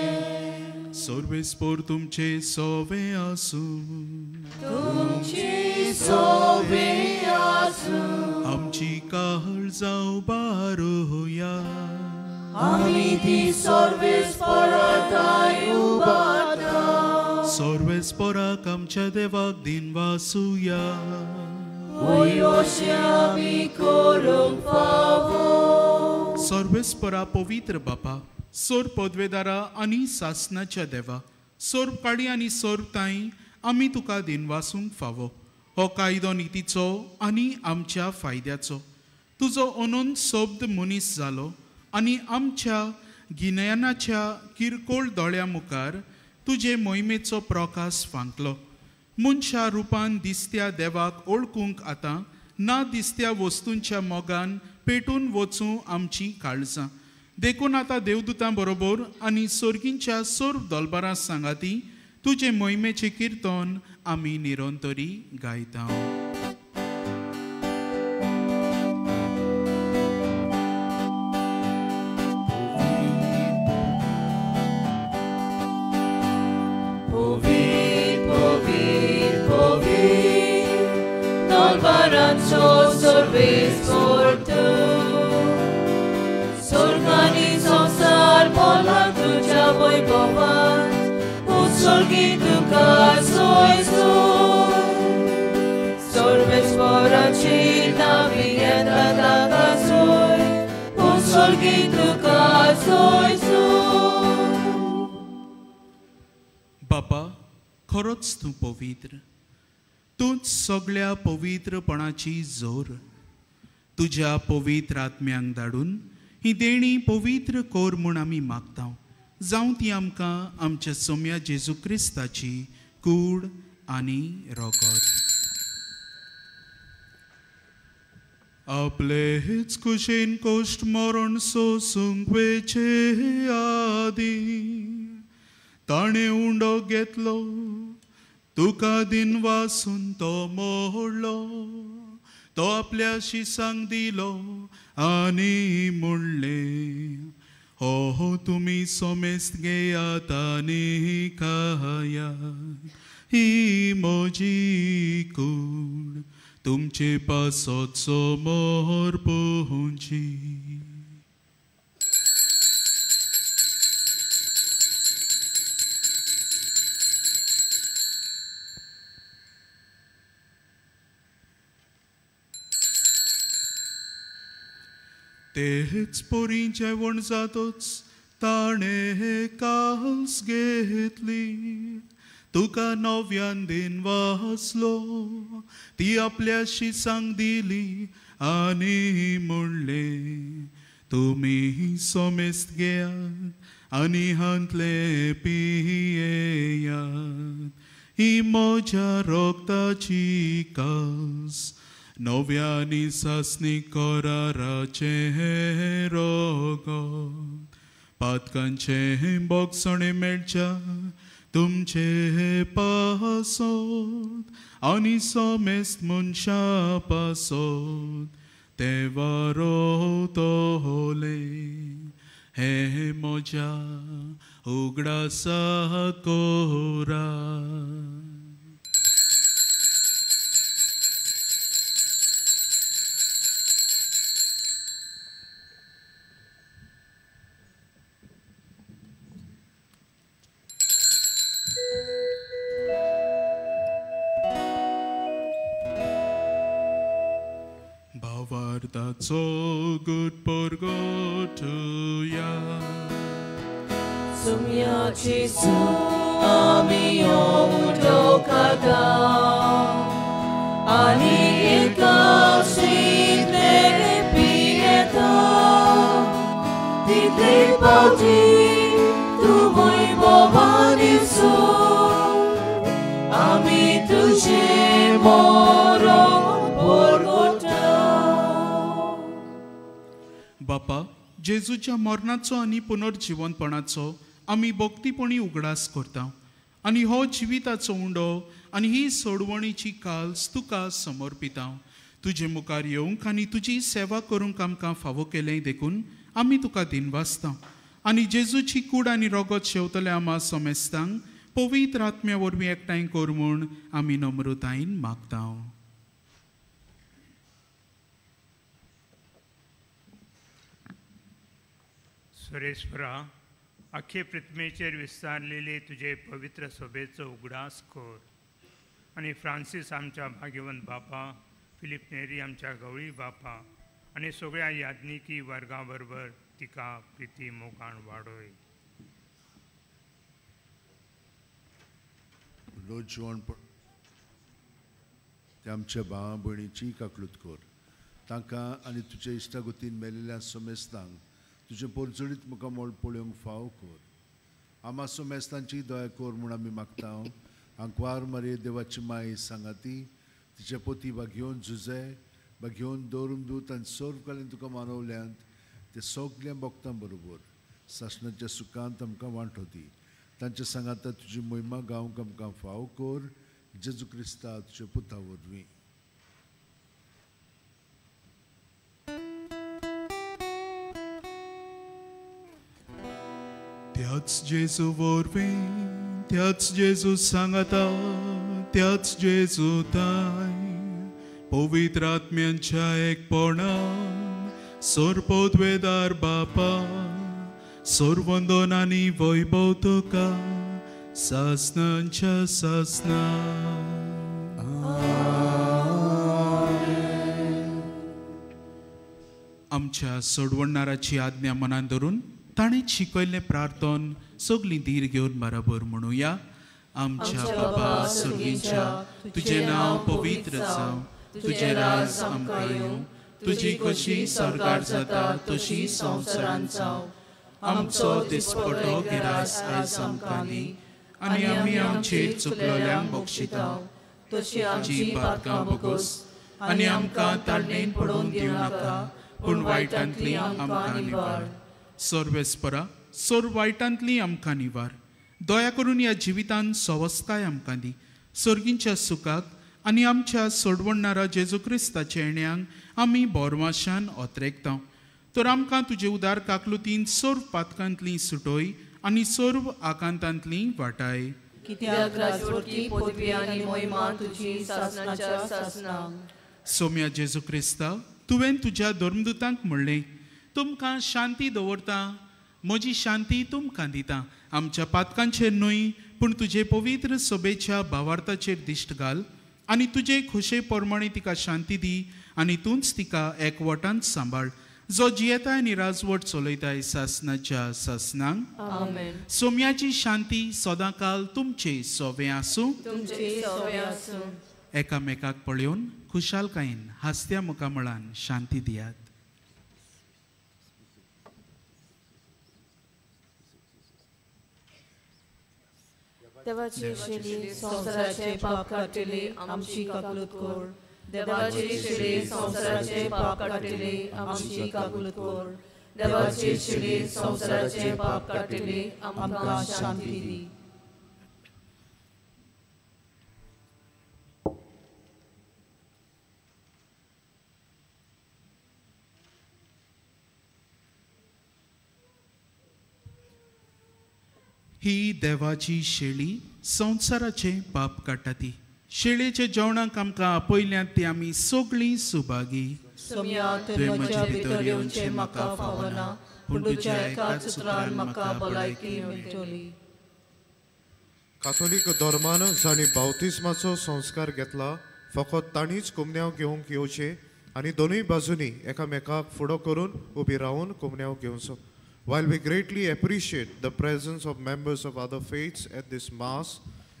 सर्वेस्पोर तुमचे सोवे आसूं. तुमचे सोवे आसूं. आमची काळ जावं बारोया. आमी ती सर्वेस्पोराताय उबारता. सर्वेस्पोराक आमच्या देवाक दिनवासुया. वयोशे आमी करूंक फावो. सर्वेस्पोरा पवित्र बापा, सोर पदवेदारा आनी सासनाच्या देवा, सोर काडी आनी सोर ताई आमी तुका दिनवासूंक फावो। हो कायदो नितीचो आनी आमच्या फायद्याचो। तुजो अनंत शब्द मनीस जालो आनी आमच्या गिन्यानाच्या किरकोळ दोळ्या मुखार तुजे मोहिमेचो प्रकाश फांकलो। मनशा रुपान दिसत्या देवाक ओळखूंक आतां ना दिसत्या वस्तूंच्या मोगान पेटून वचूं आमची काळजां। देखून आतां देवदूतां बरोबर आनी सोर्गींच्या सर्व दलबारां सांगाती तुजे मोहिमेचें किर्तन आमी निरंतरी गायता। बापा, खरोच तूं पवित्र, तूंच सगळ्या पवित्रपणाची जोर। तुज्या पवित्र आत्म्यांक धाडून ही देणी पवित्र कर म्हूण आमी मागता। जावं ती आमकां आमच्या सोम्या जेजू क्रिस्ताची कूड आनी रोगत। आपलेच कुशीन कोश्ट मरण सोसूंक वेचे आदीं ताणें उंडो घेतलो, तुका दिनवासून तो मोडलो, तो आपल्या शिसांक दिलो आनी म्हणलें, हो तुमी सोमेस्त घेयात आनी खायात, ही म्हजी कूड तुमचे पासत समोर पोंची। तेच पोरी जेवण जातच ताणें कास घेतली, तुका नव्यान दिनवासलो, ती आपल्या शिसांक दिली आनी म्हणलें, तुमी सोमेस्त घेयात आनी हांतले पियेयात, ही म्हज्या रोगताची कास नव्यानी सासणी कराराचें रोगत, पातकांचें बोगसणें मेळच्या तुमचे पासत आनी सोमेस्त मनशां पासत ते वारोतले। हे म्हज्या उगडासा कोरा। भावार्थाचो गुट परगटुया। सुम्या जेजू आमी उदो खाता आनी एकाशींतले पियेता, तितले पावटी तूं वैभवान दिसूं आमी तुजें मरण परगटा। बापा, जेजूच्या मरणाचो आनी पुनर्जिवनपणाचो आमी भक्तीपणी उगडास करता आनी हो जिविताचो उंडो आनी ही सोडवणीची काल्स तुका समर्पिता। तुजे मुखार येवंक आनी तुजी सेवा करूंक आमकां फावो केलें देखून आमी तुका दिनवासता आनी जेजूची कूड आनी रोगत शेवतले आमा समेस्तांक पवित्र आत्म्या वरवीं एकठांय कर म्हूण आमी नम्रतायेन मागता। सुरेश्वरा, आख्खे पृथ्वीचेर विस्तारलेले तुजे पवित्र सभेचो उगडास कर आनी फ्रांसीस आमच्या भाग्यवंत बापा, फिलीप नेरी आमच्या गवळी बापा आनी सगळ्या याज्ञिकी वर्गा बरोबर तिका प्रिती मोगान वाडय। रोज जेवण ते आमच्या भावा भयणीची काकलूत कर. तांकां आनी तुज्या इश्टागतीन मेलिल्ल्या सोमेस्तांक तुजें पोरजणीत मुखामळ पळोवंक फाव कर. आमा सोमेस्तांची दया कर म्हूण आमी मागता. आंकवार मारये देवाची माय सांगाती तिच्या पोती बागेवन झुजे बागेवन दवरून दूत आनी सर्व कालीन तुका मानवल्यांत ते सगळ्या भक्तां बरोबर सासणाच्या सुखांत आमकां वांटो दी. तांच्या सांगाता तुजी मोहिमा गावंक आमकां फाव कर. जेजू क्रिस्ता तुज्या पुता वरवीं. त्याच जेजू वरवीं, त्याच जेजू सांगाता, त्याच जेजू ताय पवित्र आत्म्यांच्या एकपणान सर्वपदवेदार बापा सर्वंदन आनी वैभव तुका सासनांच्या सासना. आमच्या सोडवणाराची आज्ञा मनान धरून ताणें शिकयल्लें प्रार्थन सगळीं धीर घेवन बराबर म्हणुया. आमच्या बाबा सर्गींच्या, तुजें नांव पवित्र जावं, तुजें राज आमकां येवं, तुजी कशी स्वर्गार जाता तशी संवसारांत जावं. आमचो दिसपटो गिरास आयज आमकां दी आनी आमी आमचेर चुकलोल्यांक बक्षिता तशी आमची पातकां बोगोस आनी आमकां ताळणेन पडोवन दिवं नाका, पूण वायटांतली आमकां निवार. सर्वेस्परा, सर्व वायटांतली आमकां निवार. दया करून ह्या जिवितान सवस्ताय आमकां दी. सर्गींच्या सुखाक आनी आमच्या सोडवणारा जेजू क्रिस्ताच्या येण्यांक आमी बोरवाशान ओतरेकता. तर आमकां तुजे उदार काकलुतीन सर्व पातकांतली सुटोय आनी सर्व आकांतांतली वाटाय. कित्याक राजवटी पदवी आनी मोहिमा तुजी सासणाच्या सासणाक. सोम्या जेजू क्रिस्ता, तुवें तुज्या धर्मदूतांक म्हणलें, तुमकां शांती दवरता, म्हजी शांती तुमकां दिता. आमच्या पातकांचेर न्हय पूण तुजे पवित्र सभेच्या भावार्थाचेर दिश्ट घाल आनी तुजे खोशे प्रमाणे तिका शांती दी आनी तूंच तिका एकवटान सांबाळ, जो जियेताय आनी राजवट चलयताय सासणाच्या सासणांक. आमेन. सोम्याची शांती सदांकाल तुमचे सोवे आसूं. तुमचे सोवे आसूं. एकामेकाक पळोवन खुशालकायेन हासत्या मुखामळान शांती दियात. देवाची शेली संवसाराचे पाप काडटली आमची काकलूत कर. देवाची शेली संवसाराचे पाप काडटली आमची काकलूत कर. देवाची शेली संवसाराचे पाप काडटली आमकां शांती दी. ही देवाची शेळी संवसाराचे पाप काडटा ती. शेळेच्या जेवणाक आमकां आपयल्यांत ती आमी सगळीं सुभागी. तुवें म्हज्या भितर येवचें म्हाका फावना, पूण तुज्या एकाच उतरान म्हाका भलायकी मेळटली. काथोलीक धर्मान जांणी बावतिस्माचो संस्कार घेतला फकत तांणीच कुमन्यांव घेवंक येवचें आनी दोनूय बाजूंनी एकामेकाक फुडो करून उबी रावन कुमन्यांव घेवचो. While we greatly appreciate the presence of members of other faiths at this Mass,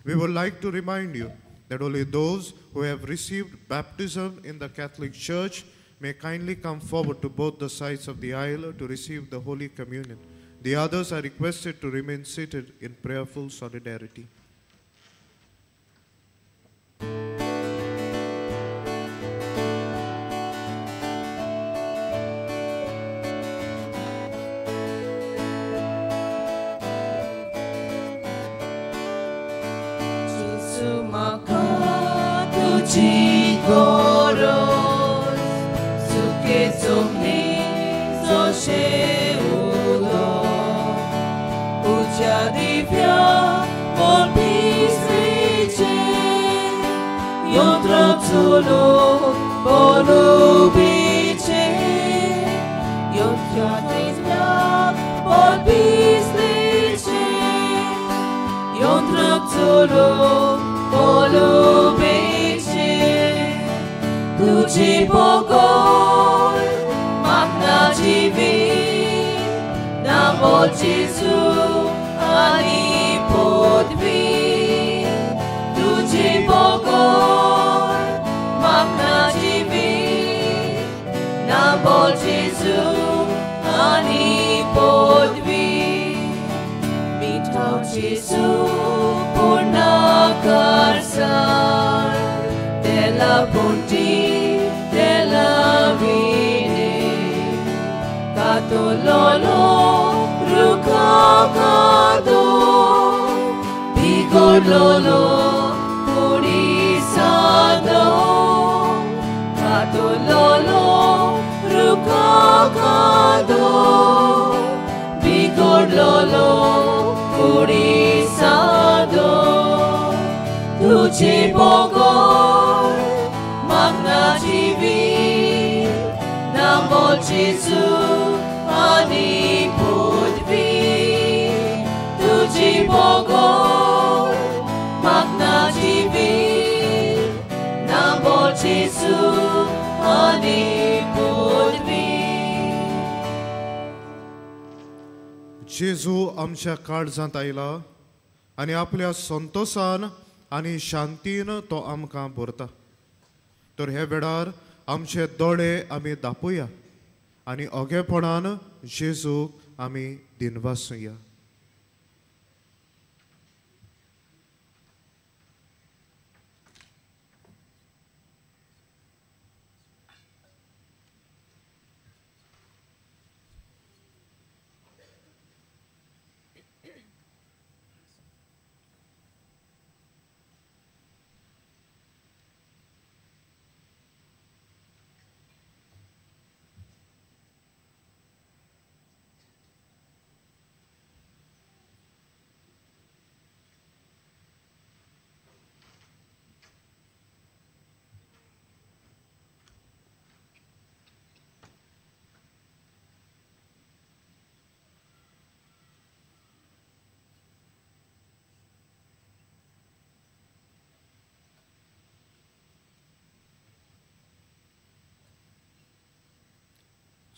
we would like to remind you that only those who have received baptism in the Catholic Church may kindly come forward to both the sides of the aisle to receive the Holy Communion. The others are requested to remain seated in prayerful solidarity. नामो जेजू आनी पदवी मिठाव जेजू पूर्ण करसार तेला पोंटी तेला विने कातोलोलो रुखा कादो बिगोडलोलो कुडी सादो कातोलोलो रुखा कादो बिगोडलोलो कुडी सादो तुझे बगर मागना जीवित नामो जेजू आनी पदवी तुझे बगर मागना जीवित नामो जेजू आनी पदवी. जेजू आमच्या काळजांत आयला आनी आपल्या संतोसान आनी शांतीन तो आमकां भरता. तर हे वेळार आमचे दोळे आमी दापोया आनी ओगेपणान जेजूक आमी दिनवासुया.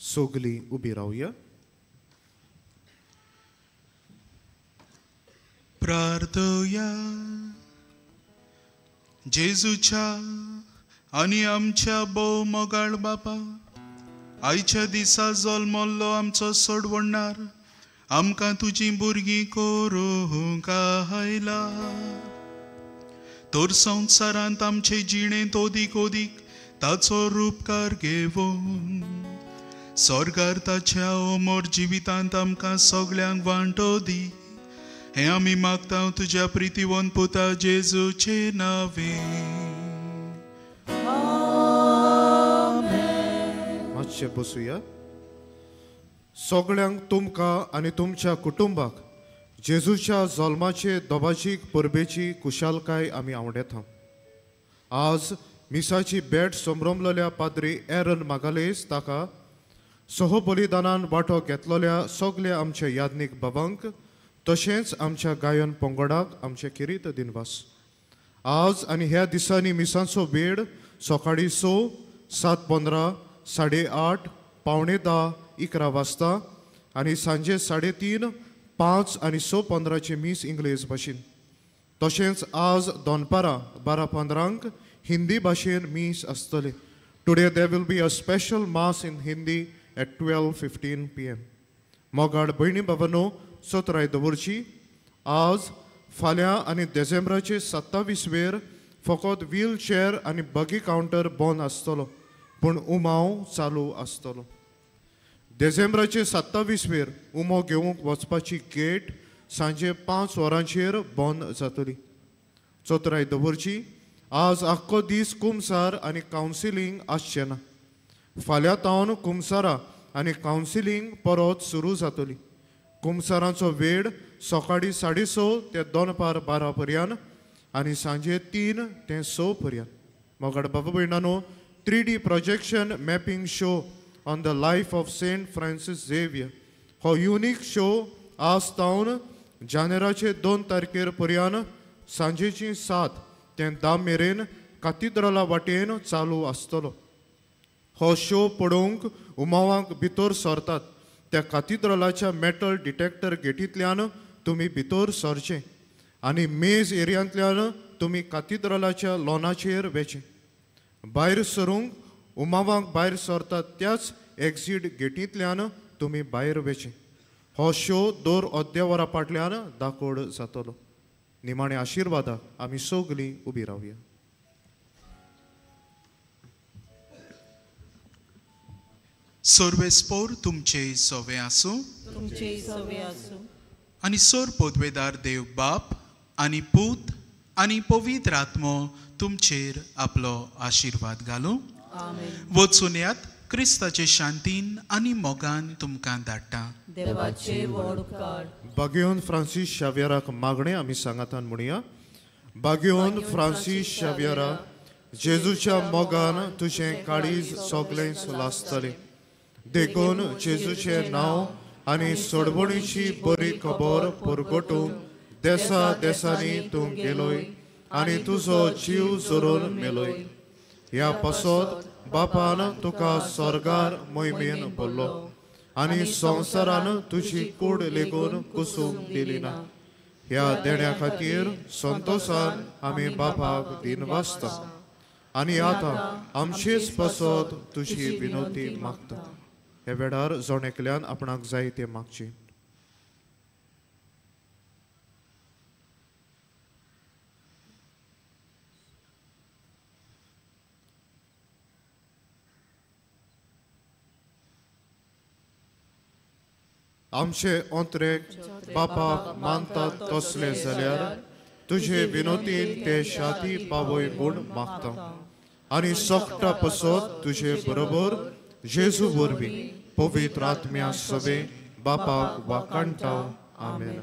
सगलीं उबी रावया. प्रार्थया. जेजूच्या आनी आमच्या भोव मोगाळ बापा, आयच्या दिसा जल्मल्लो आमचो सोडवणार आमकां तुजीं भुरगीं करूंक आयला. तर संवसारांत आमचे जिणेंत ओदीक ओदीक ताचो रूपकार घेवन स्वर्गार ताच्या अमर जिवितांत आमकां सगल्यांक वांटो दी, हें आमी मागता तुज्या प्रितीवंत पुता जेजूचे नांवे. मातशें बसुया. सगळ्यांक तुमकां आनी तुमच्या कुटुंबाक जेजूच्या जल्माचे दोबाजीक परबेची कुशालकाय आमी आवडेता. आज मिसाची भेट संभ्रमलेल्या पाद्री एरन मागालेस ताका सहबलिदानान वांटो घेतलेल्या सगल्या आमच्या याज्ञीक बाबांक तशेंच आमच्या गायन पंगडाक आमचे खेरीत दिनवास. आज आनी ह्या दिसांनी मिसांचो वेळ सकाळीं 6, 7:15, 8:30, 9:45, 11 वाजता आनी सांजे 3:30, 5 आनी 6:15 मीस इंग्लेज भाशेन. तशेंच आज दनपारां 12:15 हिंदी भाशेन मीस आसतलें. Today there will be a special mass in Hindi at 12:15 PM. मोगाड भयणी बाबांनो, चतराय दवरची. आज फाल्यां आनी डिसेंबराचे 27 वेर फकत व्हील चेअर आनी बगी कावंटर बंद आसतलो, पूण उमाव चालू आसतलो. डिसेंबराचे 27 वेर उमो घेवंक वचपाची गेट सांजे 5 वरांचेर बंद जातली. चतराय दवरची. आज आख्खो दीस कुमसार आनी कावन्सिलींग आसचें ना. फाल्यां तावन कुमसारां आनी कावन्सिलींग परत सुरू जातली. कुमसारांचो वेळ सकाळीं 6:30 ते दनपार 12 पर्यंत आनी सांजे 3 ते 6 पर्यंत. मोगाड बाबा भयणांनो, 3D projection mapping show on the life of Saint Francis Xavier हो युनीक शो आज तावन जानेराचे 2 तारखेर पर्यंत सांजेची 7 ते 10 मेरेन कातिद्रला वाटेन चालू आसतलो. हो शो पळोवंक उमावांक भितर सरतात त्या कातिद्रलाच्या मेटल डिटेक्टर गेटींतल्यान तुमी भितर सरचें आनी मेज एरियांतल्यान तुमी कातिद्रलाच्या लॉनाचेर वेचें. भायर सरूंक उमावांक भायर सरतात त्याच एक्झीट गेटींतल्यान तुमी भायर वेचें. हो शो दर अर्द्या वरा फाटल्यान दाखोड जातलो. निमाणे आशिर्वादाक आमी सगलीं उबी रावया. सर्वेस्पोर तुमचे सवे आसूं, तुमचे सवे आसूं. आनी सोर पोदवेदार देव बाप आनी पूत आनी पवित्र आत्मो तुमचेर आपलो आशिर्वाद घालूं. वचून यात क्रिस्ताचे शांतीन आनी मोगान तुमकां धाडटा. देवाचे व्हड उपकार. बागेवन फ्रांसीस शावियराक मागणें आमी सांगातान म्हणया. बागेवन फ्रांसीस शावियरा, जेजूच्या मोगान तुजें काळीज सगळेंच लासतलें. देखून जेजूचें नांव आनी सोडवणीची बरी खबर परगटूंक देसा देसांनी तूं गेलोय आनी तुजो जीव जोरून मेलोय. ह्या पासत बापान तुका स्वर्गार मोहिमेन भरलो आनी संवसारान तुजी कूड लेगून कुसूंक दिली ना. ह्या देण्या खातीर संतोशान आमी बापाक दिन वाचता आनी आतां आमचेच पासत तुजी विनोती मागता. ह्या वेळार जण एकल्यान आपणाक जाय तें मागचें. आमचे ओंत्रेक बापाक मानतात तसले जाल्यार तुजे विनोतीन ते शाती पावय म्हूण मागता आनी सोकटा पसत तुजे बरोबर जेजू वरवीं पवित्र आत्म्या सवे बापाक वाकाणटा. आमेन.